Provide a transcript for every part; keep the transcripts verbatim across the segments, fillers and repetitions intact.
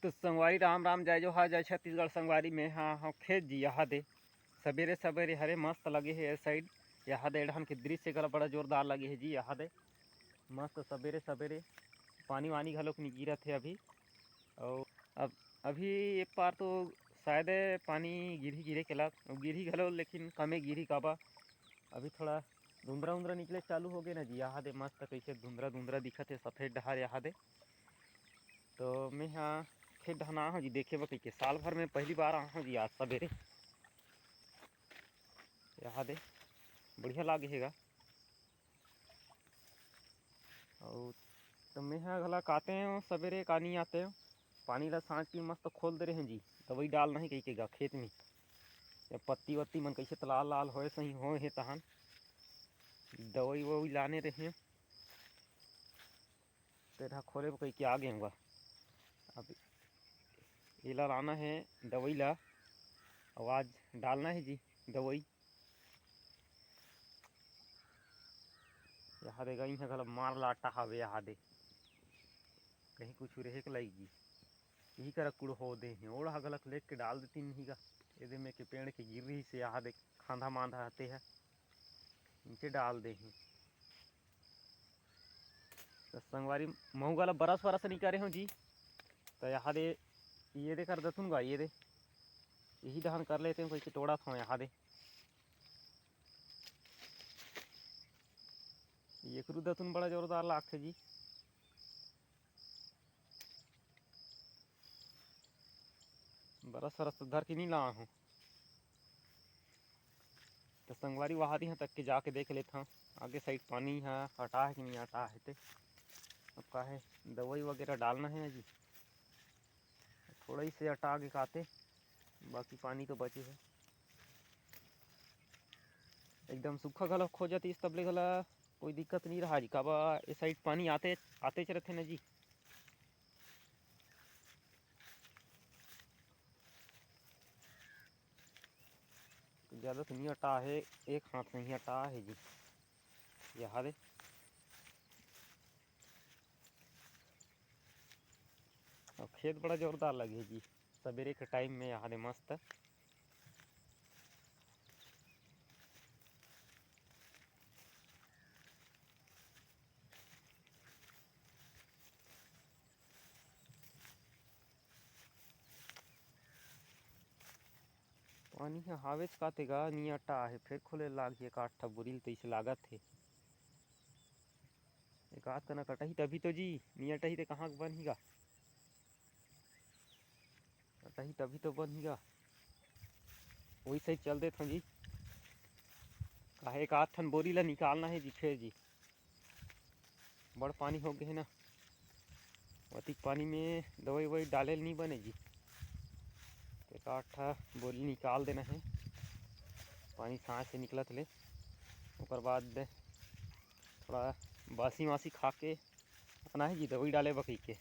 तो संगवारी राम राम, जय जोहार, जय छत्तीसगढ़। संगवारी, मैं हा हव खेत जी। यहाँ दे सबेरे सबेरे हरे मस्त लगे हे ए side। यहाँ दे ए डहन के दृश्य घला बड़ा जोरदार लगे हे जी। यहाँ दे मस्त सबेरे सबेरे पानी वानी घलोक नी गिरत हे अभी। और अब अभी ए पार तो शायद पानी गिरही गिरे के ला, गिरही घलो लेकिन कमे गिरही काबा। अभी थोड़ा धुंधरा उंधरा निकले चालू हो गए ना जी। यहाँ दे मस्त कैसे धुंधरा धुंधरा दिखत हे सफेद डहार यहाँ दे। तो मैं हा खेत डहन आए हव जी देखे बर कहिके। साल भर में पहली बार आए हव जी आज सबेरे। यहाँ दे बढ़िया लागे हे गा। अउ तो मैं हा घला काते हव सबेरे का नी आते हव। पानी ला सांझ के मस्त खोल दे रहे हव जी। दवाई डालना हे कहिके गा खेत में। जब पत्ती वत्ती मन कैसे त लाल लाल होए सही होए हे तहन दवाई ववाई लाने रहे हव। तेरा खोले बर कहिके आ गे हव गा। अब एला लाना हे दवाई ला, अउ आज डालना हे जी दवाई। यहाँ दे गा, इहाँ घला मार लाटा हवे, यहाँ दे कहीं कुछ रहे के लागी जी। यही करा कुड़ हो दे हे, ओढ़ा घलक लेके डाल देती नहीं गा। ये दे में के पेड़ के गिर रही से यहाँ दे खांधा मांधा हते है, नीचे डाल दे हे। तो संगवारी, महू घला बरस वरस नी करे हव जी। तो यहाँ दे ये दे कर दतुन गा, ये दे यही दहन कर लेते हव, कहिके टोड़त हव यहाँ दे। एकरू दतुन बड़ा जोरदार लागथे जी। बरस वरस तो धर के नी लाए हव। तो संगवारी, वहादी हा तक के जाके देख लेत हव, आगे side पानी हा अटा हे कि नी अटा हे ते। अब का हे, दवाई वगैरह डालना हे जी। थोड़ा ही से अटा गे काते, बाकी पानी तो बचे हे। एकदम सूखा घला हो जातिस तब ले घला कोई दिक्कत नी रहा जी, काबर ए side पानी आते आतेच रथे ना जी। ज़्यादा तो नहीं अटा हे, एक हाथ नहीं अटा हे जी। यहाँ दे, अब खेत बड़ा जोरदार लगे जी, सबेरे के time में यहाँ दे मस्त। पानी ह हावेच काते गा, नियटा आहे, फेर खोले लागही एकाठ बोरी ल, तइसे लागत हे। एकाध कना कटही तभी तो जी, नियटही ते कहाँ के बनही गा? कटही तभी तो बनही गा। वही सही चल देत हन जी। काहे एकाध ठन बोरी ला निकालना हे जी, फेर जी। बड़ पानी हो गे हे ना, अतिक पानी में दवाई ववाई डाले ल नी बने जी। तो एकाठ बोरी निकाल देना हे, पानी सांस से निकलत ले। ओकर बाद थोड़ा बासी वासी खा के आना हे जी, दवाई डाले बकई के।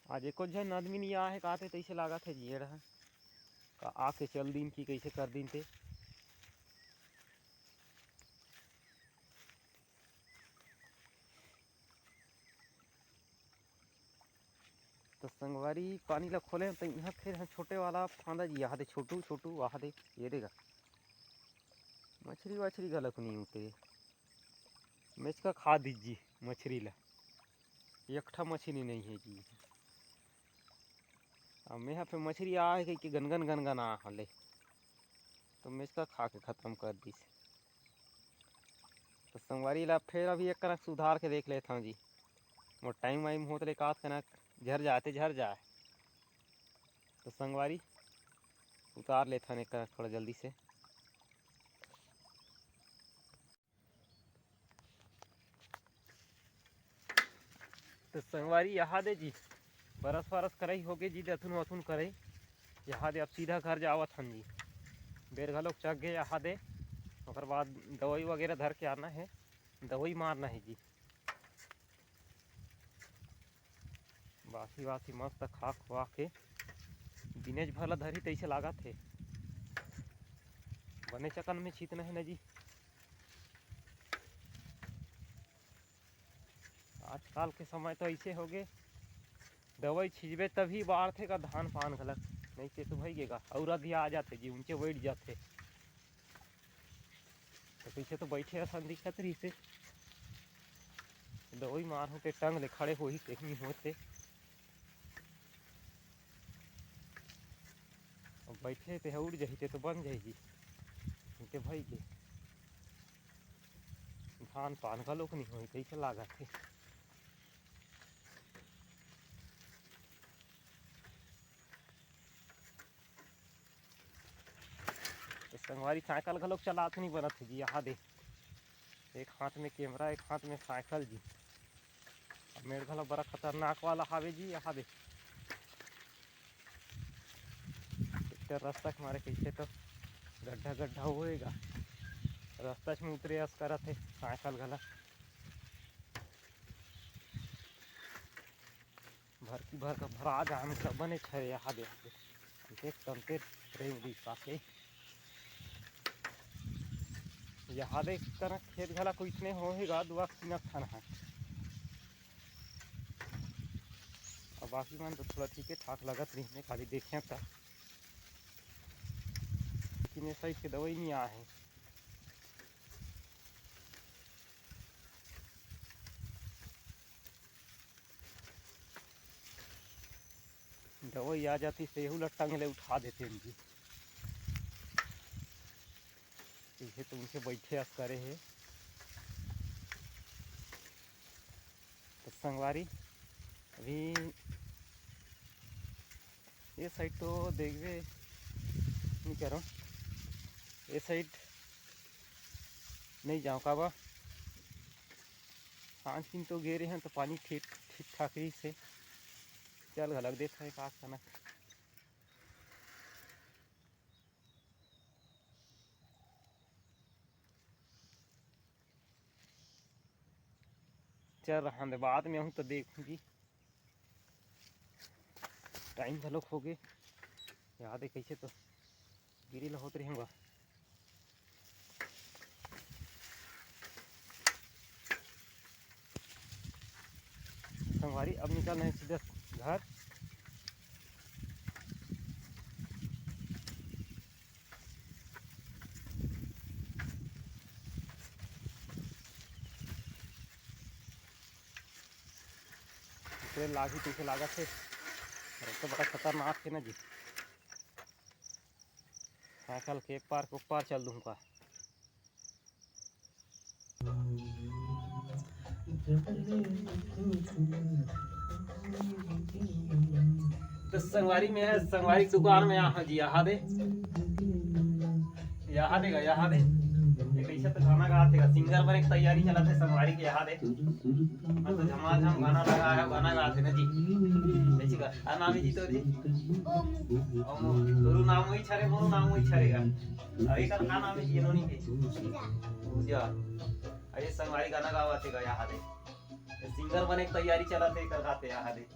आज एको झन आदमी नहीं आए हे, काते तइसे लागत हे जी, एड़ ह का आके चल दिन की कइसे कर दिन ते। तो संगवारी, पानी ला खोले तो इहाँ फेर ह छोटे वाला फांदा जी, आहा दे छोटू, छोटू, आहा दे, ये देगा। मछरी वछरी घलक नहीं उते। मेचका खा दीजिए मछरी ला। एक ठा मछली नहीं हे जी। अब मेहा फेर मछरी आए कहिके गनगन गनगन आ हले, तो मेचका खा के खत्म कर दिस। तो संगवारी ला फेर अभी एक कनक सुधार के देख लेथन जी। मोर टाइम वाइम होत ले एकाध कनक झर जाए ते झर जाए। तो संगवारी उतार लेथन एक कनक थोड़ा जल्दी से। तो संगवारी, यहाँ दे जी, बरस वरस करई होगे जी, दतुन वतुन करई। यहाँ दे अब सीधा घर जावत हन जी। बेर घलोक चघ गे यहाँ दे, ओकर बाद दवाई वगैरह धर के आना हे, दवाई मारना हे जी। बासी वासी मस्त खा खुआ के दिनेश भर ला धरी तइसे लागत हे। ने चकन में छीतना हे ना जी। आजकल के समय तो ऐसे हो गए, दवाई छिंचबे तभी बाढ़थे का धान पान घलक, नहीं ते तो भई गे गा, अउ रधिया आ जाथे जी, ऊंचे बैठ जाथे। तो पीछे तो बैठे असन दिखत रहिसे, दवाई मारहूं ते टंग ले खड़े होही, ते नहीं होते। अब बैठे ते उड़ जाही, ते तो बन जाही जी, ते भई गे। धान पान घलोक नहीं होही, कइसे लागत हे। तो संगवारी, साइकिल घलोक चलात नहीं बनत हे जी। यहाँ दे, एक हाथ में कैमरा, एक हाथ में साइकिल जी। अब मेड़ घलो बड़ा खतरनाक वाला हावे जी। यहाँ दे, ट्रैक्टर रास्ता के मारे कइसे तो गड्ढा गड्ढा होएगा, रास्ता में उतरे अस करत हे साइकिल घला। भरकी भर का भरा जाम का बने छे। यहाँ दे, देख तंते प्रेम दी पाके। यहाँ दे कनक खेत घला कोई इतने होएगा, दुआ तीन ठन है। अब बाकी मन तो थोड़ा ठीक ठाक लगत रही, खाली देखे त किने साइज के दवाई नहीं आए हे। दवाई आ जाती से एहू ला टंग ले उठा देते इनकी। इसे तो उनके बैठे अस करे हे। तो संगवारी, अभी ये साइड तो देखबे नहीं करो, ये साइड नहीं जाओ काबर, सांझ किन तो गे रहे हैं तो पानी ठीक, ठीक ठाक रहिसे। चल घलक देख है का करना। चल रहा दे, बाद में आहूं तो देखूंगी, टाइम घलोक हो गे। यहाँ दे कइसे तो गिरी ला होत रही होगा। संगवारी, अब निकलना है सीधा घर। ऊपरे लागही तइसे लागत हे। अरे, तो बड़ा खतरनाक हे ना जी। साइकिल के एक पार के ऊपर चल दूंगा। तो संगवारी में है, संगवारी दुकान में यहाँ जी, यहाँ दे, यहाँ देगा, यहाँ दे। एक ऐसा तो गाना गाथे गा, सिंगर बने के तैयारी चलत हे संगवारी के, यहाँ दे। हाँ, तो झमाझम गाना लगा है, गाना गाथे ना जी। ऐसी का, का नाम है जी तो जी? ओम। ओम। तोरू नाम वही छरे, मोरू नाम वही छरेगा। अरे, का, का नाम है जी, नोनी के? पूजा। पूजा। अरे, संगवारी गाना गावा थे गा, यहाँ दे। ये सिंगर बने के तैयारी चलत हे, एकर खाते यहाँ दे।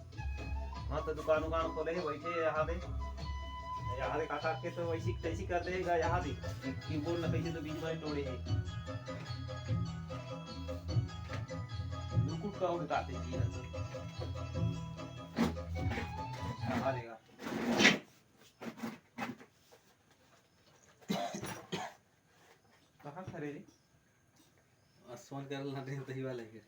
हाँ, तो दुकान उकान खोले हे, बैठे हे यहाँ दे। यहाँ दे काका के तो वैसी तैसी कर देगा यहाँ दे। कीबोर्ड न कैसे तो बीच में तोड़े हे। लुकुट का उड़ काटे की है। यहाँ देगा। कहाँ खड़े रे? असवन कर लाने तही वाला के।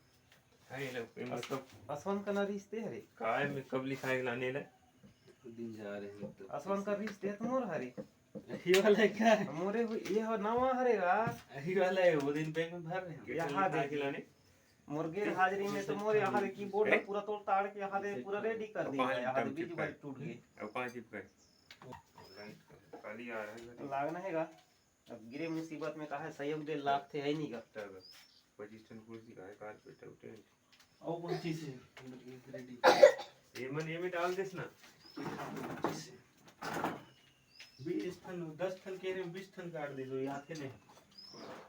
अरे, ले, कोई मतलब असवन का ना रिश्ते हरे। काय में कब लिखाए लाने ले? दिन जा रहे हैं तो। असवन का रिश्ते तो मोर हरे। यही वाला है क्या? मोरे हो, ये हो नवा हरे गा। यही वाला है, वो दिन बैंक में भर रहे हैं। यहाँ लिखा के देख। लाने? मोर गैर हाजिरी में तो मोर यहाँ दे कीबोर्ड ए? पूरा तोड़ ताड़ के यहाँ दे पूरा रेडी कर दिया। पाँच यहाँ दे टम बीच चिपकाए। बार टूट गए। अब पाँच चिपकाए। काली आ रहा है। लागना है गा। अब गिरे मुसीबत में काहे सहयोग दे लागथे, है नी गा? तब पच्चीस टन कुर्सी का है, कारपेट और टेंट। और कौन चीज है? रेडी। ये मन ये में डाल देस ना। पच्चीस है। बीस टन, दस टन कह रहे हैं, बीस टन काट दे दो, ये आते नहीं।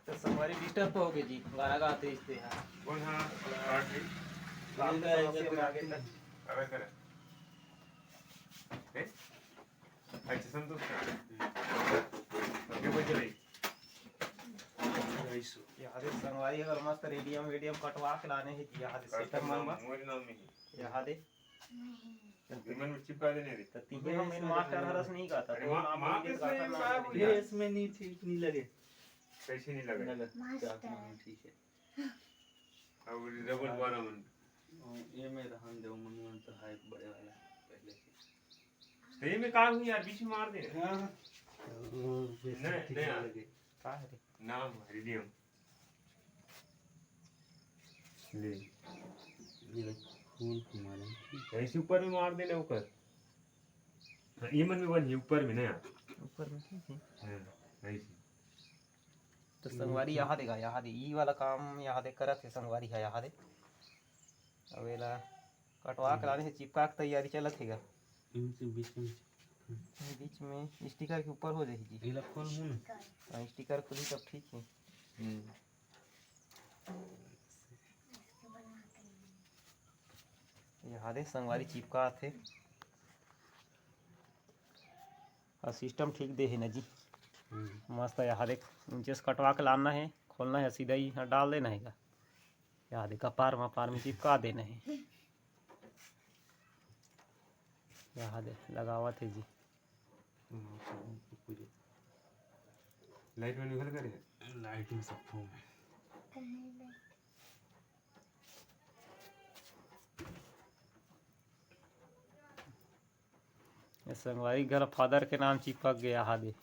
तो संगवारी डिस्टर्ब तो हो गए जी, गाना गाते इस पे, हाँ। कौन हाँ, काट रही? काम तो समस्या में आगे तक। अबे करे। हैं? अच्छा, संतोष का। ओके, बज रही। यहाँ दे संगवारी, अगर मस्त रेडियम वेडियम कटवा के लाने हे जी, यहाँ दे सेटअप मन बर। मोर नाम नहीं। यहाँ दे। विमल में चिपका देने रे। तो तीन हम इन मास्टर हरस नहीं कहता, अरे तो माँ, नाम माँ नहीं किस कहता, में नाम बाप नहीं ये कहता। इसमें नहीं ठीक नहीं लगे। कैसे नहीं लगे? लगे। मास्टर। क्या नाम है? ठीक है। और रबड़ बारह मन। ओ, ये में रहन दे, मन में तो है एक बड़े वाला पहले के। तो ये में का हुई यार, बीच में मार दे। हाँ। ओ, वैसे नहीं, ठीक नहीं नहीं यार। लगे। का है रे? नाम हरिदियम। ले। ये फूल को मारे। ऐसे ऊपर में मार देना ऊपर। हाँ, ये मन में बन, ये ऊपर में ना यार। ऊपर में ठीक है। हाँ, ऐसे। तो संगवारी यहाँ देगा, यहाँ दे, ई वाला काम यहाँ दे करत हे संगवारी है, यहाँ दे। अब एला कटवा के लाने से चिपका के तैयारी चलत हे गा। इनके बीच में। बीच में स्टिकर के ऊपर हो जाही जी। एला खोल हूँ ना। हाँ, स्टिकर खुली तब ठीक है। हम्म। यहाँ दे संगवारी चिपका थे। और सिस्टम ठीक दे हे ना जी। हम्म। मस्त यहाँ देख, नीचे से कटवा के लाना है, खोलना है, सीधा ही यहाँ डाल देना है। यहाँ देख, कपार वपार में चिपका देना है। यहाँ दे, लगावत है जी। लाइट में निकल करे। लाइट में सब फोन है। ये संगवारी घर फादर के नाम चिपक गया हादे।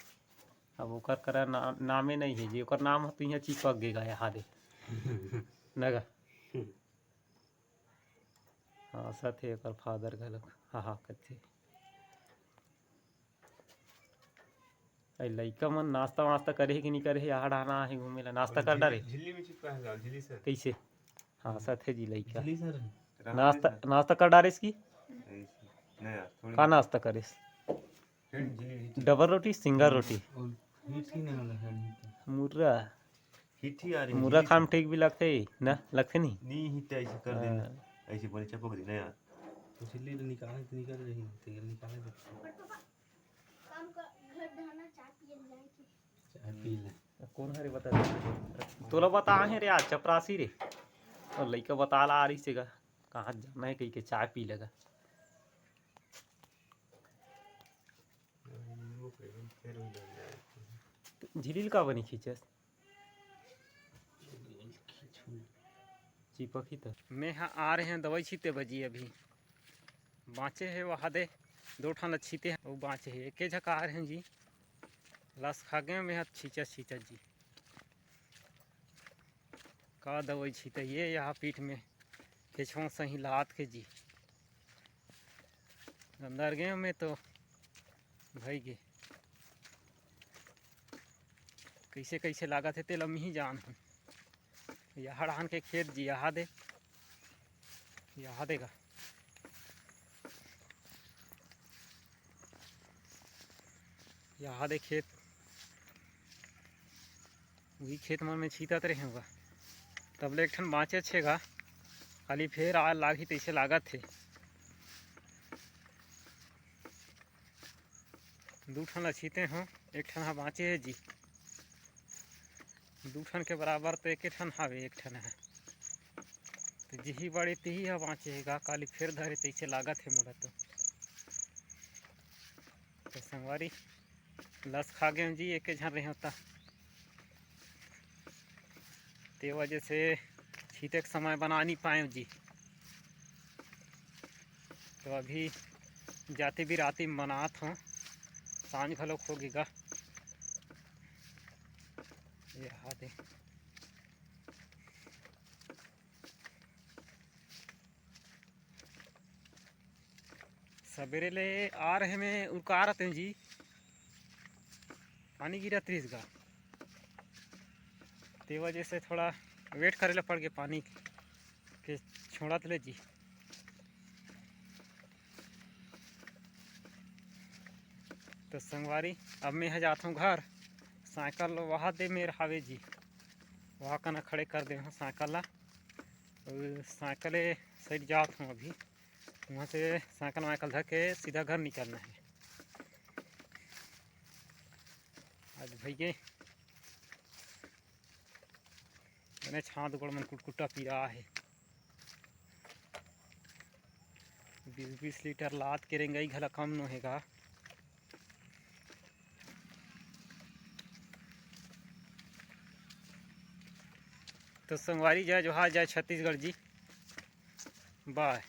अब ओकर करा ना, नामे नहीं है जी, ओकर नाम तो यहाँ चिपक गया हादे। नगा। हाँ, सत है ओकर फादर घलक। हाँ, हाँ, कथे। अरे लइका मन नाश्ता वास्ता करे हे कि नहीं करे हे? यहाँ डाहना आहे घूमे ला, नाश्ता कर डारे। झिल्ली में चिपका है, झिल्ली सर। कैसे? हाँ, सत है जी लइका। झिल्ली सर। नाश्ता, नाश्ता कर डारे इसकी? नहीं यार, थोड़ी का नाश्ता करिस? फिर झिल्ली, झिल्ली। डबल रोटी, सिंगल रोटी? और मीठ ही नहीं वाला है, मीठ। मुर्रा। हिट ही आ रही है, मुर्रा हिट। खाम ठीक भी लगथे ना, लगथे नहीं? नहीं, हिट ऐसे कर देना। हाँ। ऐसे बोले चपक देना यार। तो झिल्ली तो निकाले तो निकल रही है, तो ये निकाले तो। काम का घर धाना चाय पिए जाए थे। चाय पी ले। कौन हरे बता दे। तोला बता हे रे आज चपरासी रे। और लइका बता ला आ रही से गा। कहाँ जाना है कहीं के चाय पी लेगा। झिलिल का बनी खींचस? चिपकी त। मैं ह आ रहे हैं दवाई छीते बजी अभी। बाँचे हे वहा दे, दो ठन ल छीते हैं, वो बाँचे हे। एके झक आ रहे हैं जी। लस खा गए मैं ह छींचत छींचत जी। का दवाई छीते ये यहाँ पीठ में केछवा सही लात के जी। अंदर गए मैं तो भई गे। कैसे कैसे लागत हे तेला मिही जान हूँ। यहाँ डाहन के खेत जी, यहाँ दे, यहाँ देगा, यहाँ दे खेत। वही खेत मन में छीतत रहे होगा, तब ले एक ठन बाँचे छेगा, खाली फेर आ लागी तैसे लागत हे। दू ठन ला छीते हों, एक ठन हा बाँचे हे जी। दू ठन के बराबर तो एक ठन हावे, एक ठन हे। तो जिही बड़े तिही हा बाँचे हे गा, काली फेर धरे तैसे लागत हे मोला तो। तो संगवारी, लस खा गए जी, एके झन रहे होता। ते वजह से छीते के समय बना नहीं पाए जी। तो अभी जाते बिराती मनात हों, सांझ घलोक होगे गा। ये हा दे। सबेरे ले आ रहे में उरका रहते हैं जी, पानी गिरत रहिस गा, ते वजह से थोड़ा wait करे ला पड़ गया पानी के छोड़त ले जी। तो संगवारी, अब मैं ह जात हूँ घर। साइकिल वहा दे मेर हावे जी, वहा कना खड़े कर दे हूँ साइकिल ला। अउ साइकिल side जात हूँ अभी, वहाँ से साइकिल वाइकिल धर के सीधा घर निकलना है। आज भैया बने हाथ गोड़ मन कुटकुटा पिरा हे। बीस बीस लीटर लात के रेंगई घला कम नो हे गा। तो संगवारी, जय जोहार, जय छत्तीसगढ़ जी। बाय।